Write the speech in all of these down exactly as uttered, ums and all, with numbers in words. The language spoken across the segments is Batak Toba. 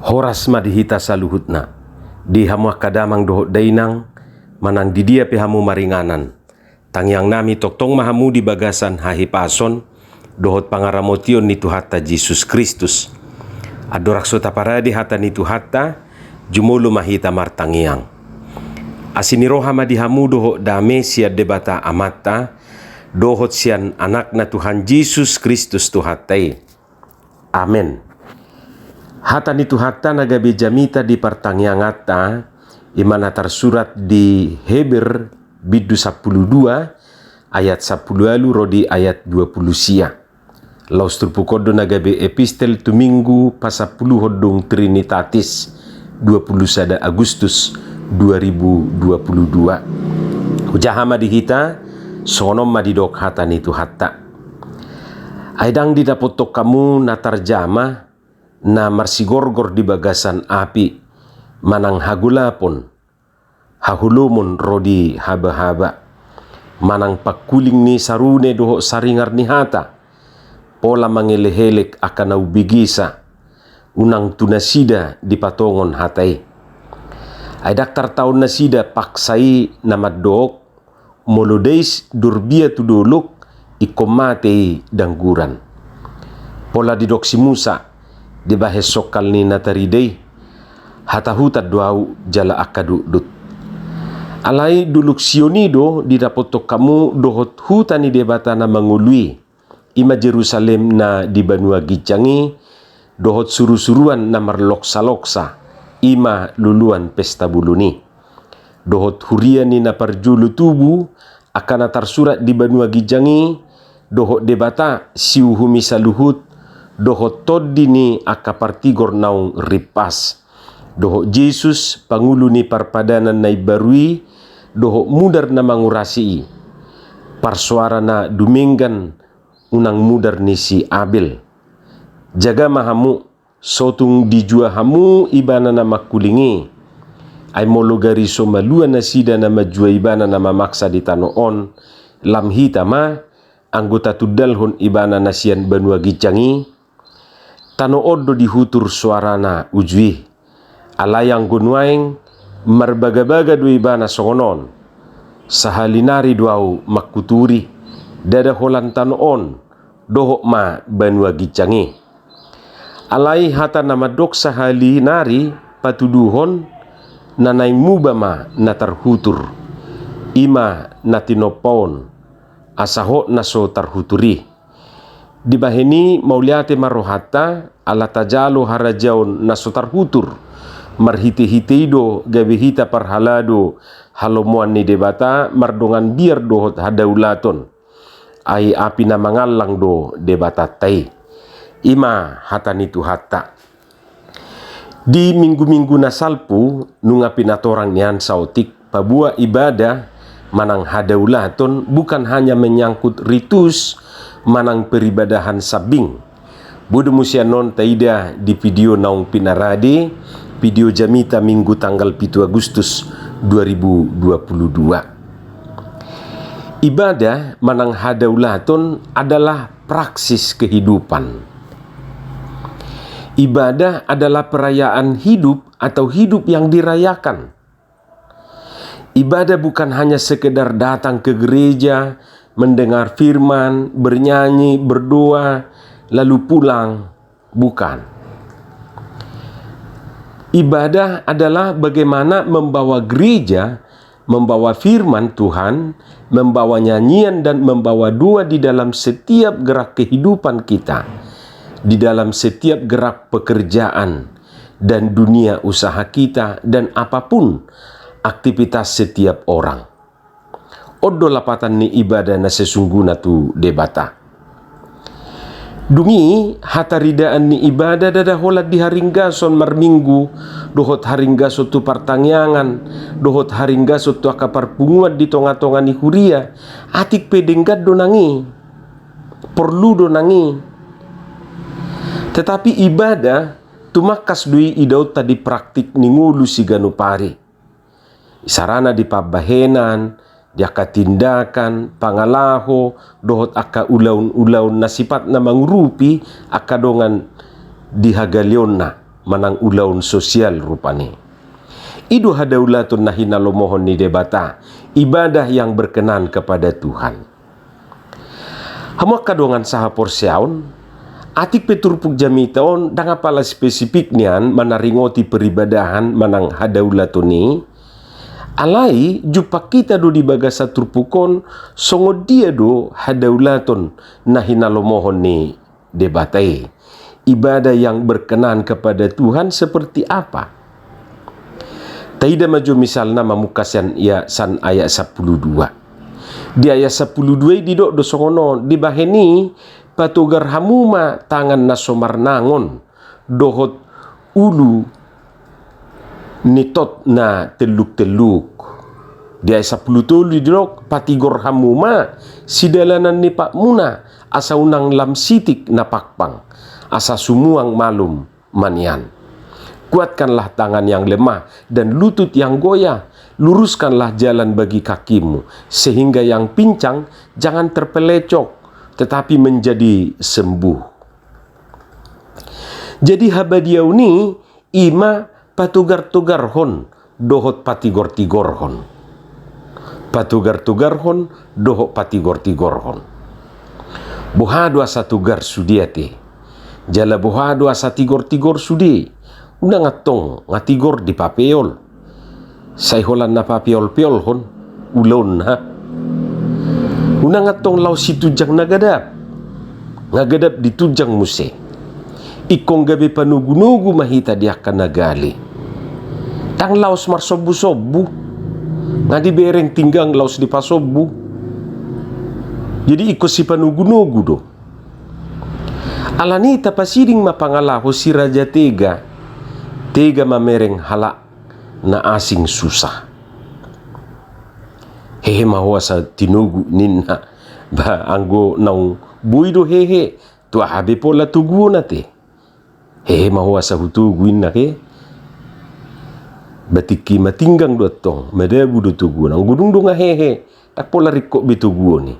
Horas ma di hita saluhutna, di hamu angka damang dohot dainang, manang di dia pe hamu maringanan. Tangiang nami tongtong ma hamu di bagasan hahipason dohot pangaramotion ni Tuhanta Jesus Kristus. Andorang so taparade hata ni Tuhanta, jumolo ma hita martangiang. Asi ni roha ma di hamu dohot dame sian Debata Amanta, dohot sian Anakna Tuhan Jesus Kristus Tuhanta i. Amen. Hata ni Tuhanta na gabe jamita di partangianganta, i ma na tarsurat di Heber bindu sampulu dua, ayat sampulu ualu ro di ayat dua pulu sia. Laos turpuk on do na gabe epistel tu Minggu pasampuluhon dung Trinitatis, dua pulu sada Agustus dua ribu dua pulu dua. Hujaha ma di hita, songon on ma didok hata ni Tuhanta. Ai ndang didapothon hamu na tarjama, na marsigorgor di bagasan api, manang hagolapon, haholomon ro di habahaba, manang pangkuling ni sarune dohot saringar ni hata, pola mangelekelek angka na umbegesa, unang tu nasida dipatongon hata i. Ai ndang tartaon nasida paksa i na mandok, molo dais dorbia tu dolok, ingkon mate i dangguran. Pola didok si Musa, dibahen songkal ni na tarida i, hatahutan do ahu jala angka dutdut. Alai dolok Sion i do didapothon hamu dohot huta ni Debata na mangolu i, i ma Jerusalem na di banua ginjang i, dohot surusuruan na marloksaloksa, i ma luluan pesta bolon i. Dohot huria ni na parjolo tubu, angka na tarsurat di banua ginjang i, dohot Debata siuhumi saluhut, dohot tondi ni angka partigor naung rimpas, dohot Jesus, pangulu ni parpadanan na imbaru i, dohot mudar na mangurasi i, parsoara na dumenggan, unang mudar ni si Abel. Jaga ma hamu, so tung dijua hamu ibana na mangkuling i. Ai molo gari so malua nasida na manjua ibana na mamaksa di tano on, lam hita ma, anggo tatundalhon ibana na sian banua ginjang i. Tano on do dihutur soarana uju i. Alai anggo nuaeng, marbagabaga do ibana songon on. Sahali nari do ahu manghuturi, ndada holan tano on, dohot ma banua ginjang i. Alai hata na mandok sahali nari patuduhon, na naeng muba ma na tarhutur, i ma na tinompa on, asa hot na so tarhutur i. Dibahen i mauliate ma rohanta, ala tajalo harajaon na so tarhutur. Marhitehite i do gabe hita parhalado halomoan ni Debata mardongan biar dohot hadaulaton. Ai api na mangallang do Debatanta i. I ma hata ni Tuhanta. Di minggu-minggu na salpu, nunga pinatorang nian saotik, paboa ibadah manang hadaulaton bukan hanya menyangkut ritus manang peribadahan sambing. Boi do muse annon taida di video naung pinarade, video jamita Minggu tanggal pitu Agustus dua ribu dua puluh dua. Ibadah manang hadaulaton adalah praksis kehidupan. Ibadah adalah perayaan hidup atau hidup yang dirayakan. Ibadah bukan hanya sekedar datang ke gereja, mendengar firman, bernyanyi, berdoa, lalu pulang. Bukan. Ibadah adalah bagaimana membawa gereja, membawa firman Tuhan, membawa nyanyian dan membawa doa di dalam setiap gerak kehidupan kita, di dalam setiap gerak pekerjaan dan dunia usaha kita, dan apapun aktivitas setiap orang. On do lapatan ni ibadah na sesungguhna tu Debata. Dung i, hataridaan ni ibadah ndada holan di haringgason marminggu, dohot haringgason tu partangiangan, dohot haringgason tu angka parpunguan di tonga-tonga ni huria, atik pe denggan do nang i, porlu do nang i. Tetapi ibadah tumangkas do i idaonta di praktik ni ngolu siganup ari. Isarana di pambahenan, di angka tindakan, pangalaho, dohot angka ulaon-ulaon na sipatna mangurupi angka dongan di hagaleonna. manang ulaon sosial rupani. I do hadaulaton na hinalomohon ni Debata, ibadah yang berkenan kepada Tuhan. Hamu angka dongan sahaporseaon, atik pe turpuk jamita on ndang apala spesifik nian manaringoti peribadahan manang hadaulaton i, alai jumpang hita do di bagasan turpuk on songon dia do hadaulaton na hinalomohon ni Debata i. Ibadah yang berkenan kepada Tuhan seperti apa? Taida ma jo misalna mamungka sian ia-, sian ayat sampulu dua. Di ayat sampulu dua i didok do songon on, dibahen i, patogar hamu ma tangan na so marnangon, dohot ulu ni tot na telluk-telluk. Di ayat sampulu tolu didok, patigor hamu ma sidalanan ni patmuna, asa unang lam sitik na pangpang, asa sumuang malum ma nian. Kuatkanlah tangan yang lemah dan lutut yang goyah, luruskanlah jalan bagi kakimu, sehingga yang pincang jangan terpelecok, tetapi menjadi sembuh. Jadi habadiaon i, i ma patogar-togarhon dohot patigor-tigorhon. Patogar-togarhon dohot patigor-tigorhon. Boha do asa togar sude ate? Jala boha do asa tigor-tigor sude? Unang antong nga tigor dipapeol. Sai holan na papeol-peolhon ulaonna. Unang antong laos situnjang na gadap, nga gadap ditunjang muse. Ingkon gabe panogu-nogu ma hita di angka na gale. Ndang laos marsombu-sombu. Nga dibereng tinggang laos dipasombu. Jadi ingkon sipanogu-nogu do. Alani i tapasiding ma pangalaho si Raja Tega. Tega mamereng halak na asing susah. Hehe ma ho asa tinogu ninna. Ba anggo naung boi do hehe, tu aha be pola toguon ate? Hehe ma ho asa hutogu inna ke. Ba tingki matinggang do antong, madabu do toguon. Anggo dung do nga hehe, ndang pola ringkot be toguon i.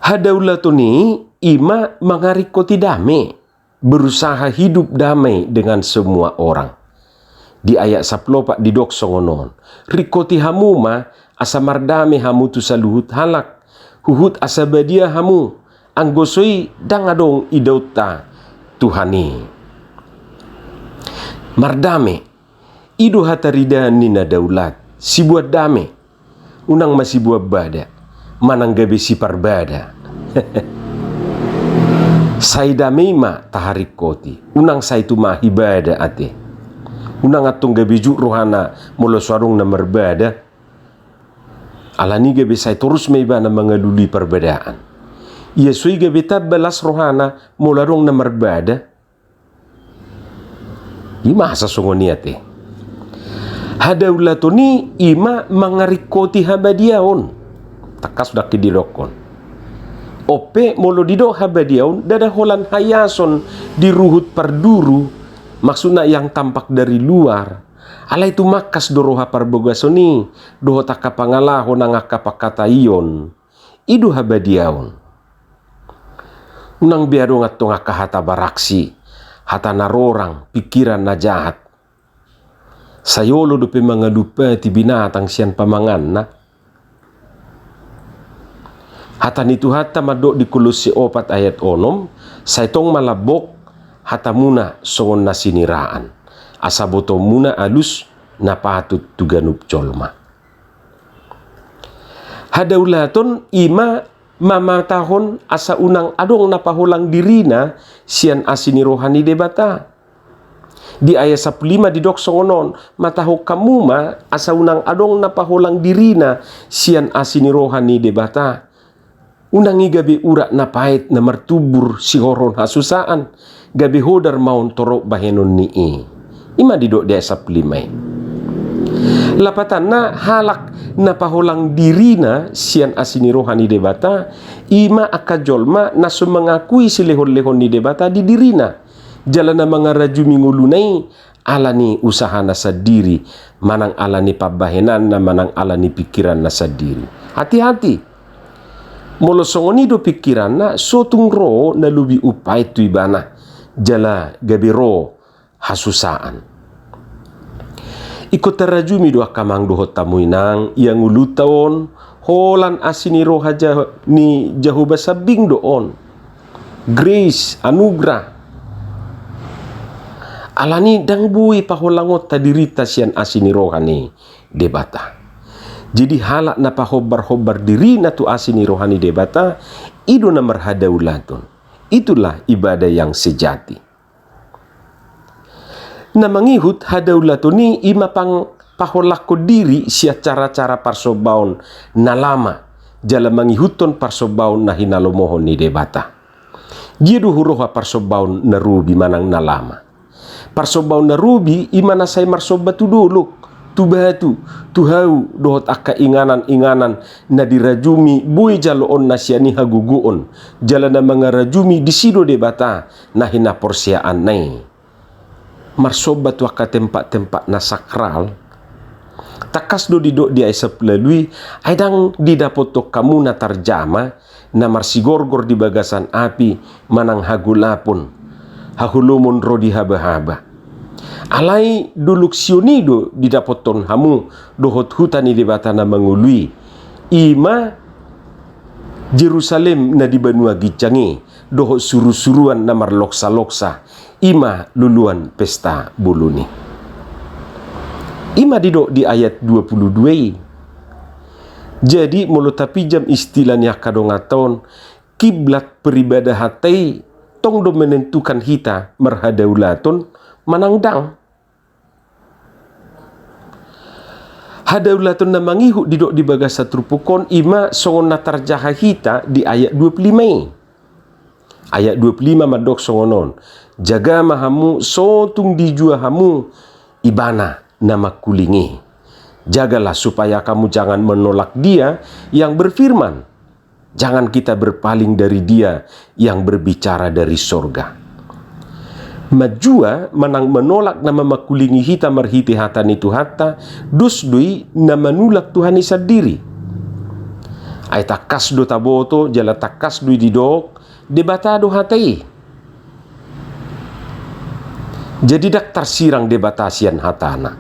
Hadaulaton i, i ma mangaringkoti dame, berusaha hidup damai dengan semua orang. Di ayat sampulu opat didok songon on, ringkoti hamu ma asa mardame hamu tu saluhut halak, huhut asa badia hamu, anggo so i ndang adong idaonta Tuhan i. Mardame, i do hataridaan ni na daulat, sibuat dame. Unang ma sibuat bada, manang gabe siparbada. Sai dame i ma taharingkoti, unang sai tumahi bada ate. Unang antong gabe jut rohana molo so adong na marbada. Alani gabe sai torus ma ibana mangalului parbadaan. Ia so i gabe tamba las rohana molo adong na marbada. I ma asa songon i ate. Hadaulaton i, i ma mangaringkoti habadiaon. Tangkas do angka i didokkon. On pe molo didok habadiaon, ndada holan haiason di ruhut parduru, maksudna yang tampak dari luar. Alai tumangkas do roha parbagason i, dohot angka pangalaho nang angka pangkataion. I do habadiaon. Unang be adong antong angka hata baraksi, hata na rorang, pingkiran na jahat. Sai olo dope mangalumpati binatang sian pamanganna. Hata ni Tuhanta mandok di Kolosse opat ayat onom, sai tong ma lambok hatamuna songon na siniraan, asa botoonmuna alus na patut tu ganup jolma. Hadaulaton i ma mamatahon asa unang adong na paholang dirina sian asi ni roha ni Debata. Di ayat sampulu lima didok songon on, matahon hamu ma asa unang adong na paholang dirina sian asi ni roha ni Debata. Unang i gabe urat na paet na martumbur sihorhon hasusaan, gabe hodar ma on torop bahenon ni i. I ma didok di ayat sampulu lima i. Lapatanna, halak na paholang dirina sian asi ni roha ni Debata, i ma angka jolma na so mangakui silehon-lehon ni Debata di dirina, jala na mangarajumi ngoluna i ala ni usahana sandiri, manang ala ni pambahenanna, manang ala ni pingkiranna sandiri. Hati-hati! Molo songon i do pingkiranna, so tung ro na lobi umpaet tu ibana. jala gabe ro hasusaan. Ingkon tarajumi do angka amang dohot hamu inang ia ngolunta on, holan asi ni roha Ja-, ni Jahowa sambing do on. Grace, anugerah. Alani ndang boi paholangonta dirinta sian asi ni roha ni Debata. Jadi halak na pahombar-hombar dirina tu asi ni roha ni Debata, i do na marhadaulaton. Itulah ibadah yang sejati. Na mangihut hadaulaton i, i ma pang paholanghon diri sian cara-cara parsombaon na lama, jala mangihuthon parsombaon na hinalomohon ni Debata. Dia do huroha parsombaon na robi manang na lama? Parsombaon na robi i ma na sai marsomba tu dolok, tu batu, tu hau, dohot angka inganan-inganan na dirajumi boi jaloonna sian i hagogoon, jala na mangarajumi disi do Debata na hinaporseaanna i. Marsomba tu angka tempat-tempat na sakral. Tangkas do didok di ayat sampulu ualu i, ai ndang didapothon hamu na tarjama, na marsigorgor di bagasan api, manang hagolapon, haholomon ro di habahaba. Alai dolok Sion i do didapothon hamu dohot huta ni Debata na mangolu i, i ma Jerusalem na di banua ginjang i, dohot surusuruan na marloksaloksa, i ma luluan pesta bolon i. I ma didok di ayat dua puluh dua i. Jadi molo tapinjam istilah ni angka donganta on, kiblat peribadahanta i tong do menentukan hita marhadaulaton manang ndang. Hadaulaton na mangihut didok di bagasan turpuk on i ma songon na tarjaha hita di ayat dua puluh lima i. Ayat dua puluh lima mandok songon on: Jaga ma hamu, so tung dijua hamu Ibana na mangkuling i. Jagalah supaya kamu jangan menolak Dia yang berfirman, jangan kita berpaling dari Dia yang berbicara dari sorga. Manjua manang manolak na mamangkulingi hita marhite hata ni Tuhanta, dos do i na manulak Tuhan i sandiri. Ai tangkas do taboto jala tangkas do i didok, Debata do hata i. Jadi ndang tarsirang Debata sian hatana.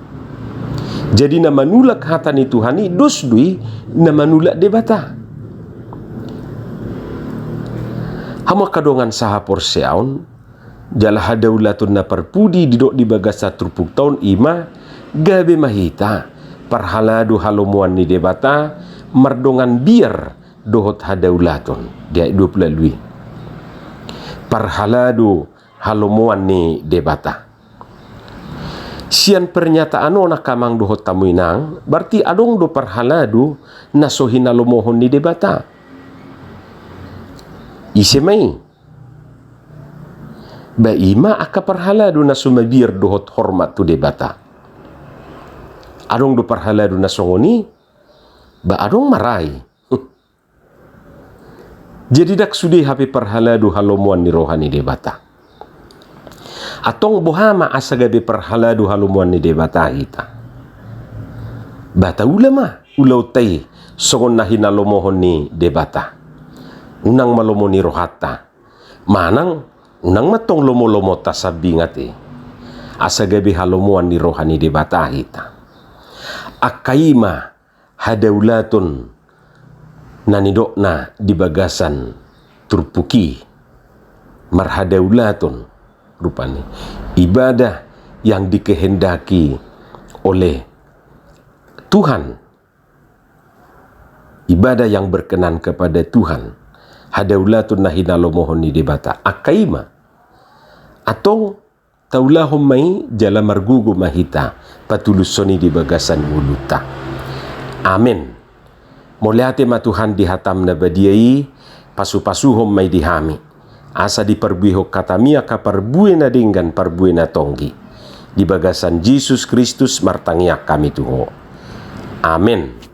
Jadi na manulak hata ni Tuhan i dos do i na manulak Debata. Hamu angka dongan sahaporseaon, jala hadaulaton na parpudi didok di bagasan turpukta on i ma, gabe ma hita parhalado halomoan ni Debata mardongan biar dohot hadaulaton, di ayat dua puluh ualu i. Parhalado halomoan ni Debata. Sian pernyataan on angka amang dohot hamu inang, berarti adong do parhalado na so hinalomohon ni Debata. Ise ma i? Ba i ma angka parhalado na so mabiar dohot hormat tu Debata. Adong do parhalado na songon i? Ba adong ma ra i. Jadi ndang sude hape parhalado halomoan ni roha ni Debata. Antong boha ma asa gabe parhalado halomoan ni Debata hita? Ba taula ma ulaonta i songon na hinalomohon ni Debata. Unang ma lomo ni rohanta. Manang unang ma tong lomolomonta sambing ate. Asa gabe halomoan ni roha ni Debata hita. Angka i ma hadaulaton na nidokna di bagasan turpuk i. Marhadaulaton rupani. Ibadah yang dikehendaki oleh Tuhan. Ibadah yang berkenan kepada Tuhan. Hadaulaton na hinalomohon ni Debata. Angka i ma. Antong taulahon ma i jala margogo ma hita patulushon i di bagasan ngolunta. Amen. Mauliate ma Tuhan di hatam na badia i, pasupasuhon ma i di hami. Asa diparbuehon hatami angka parbue na denggan, parbue na tonggi. Di bagasan Jesus Kristus martangiang hami tu Ho. Amen.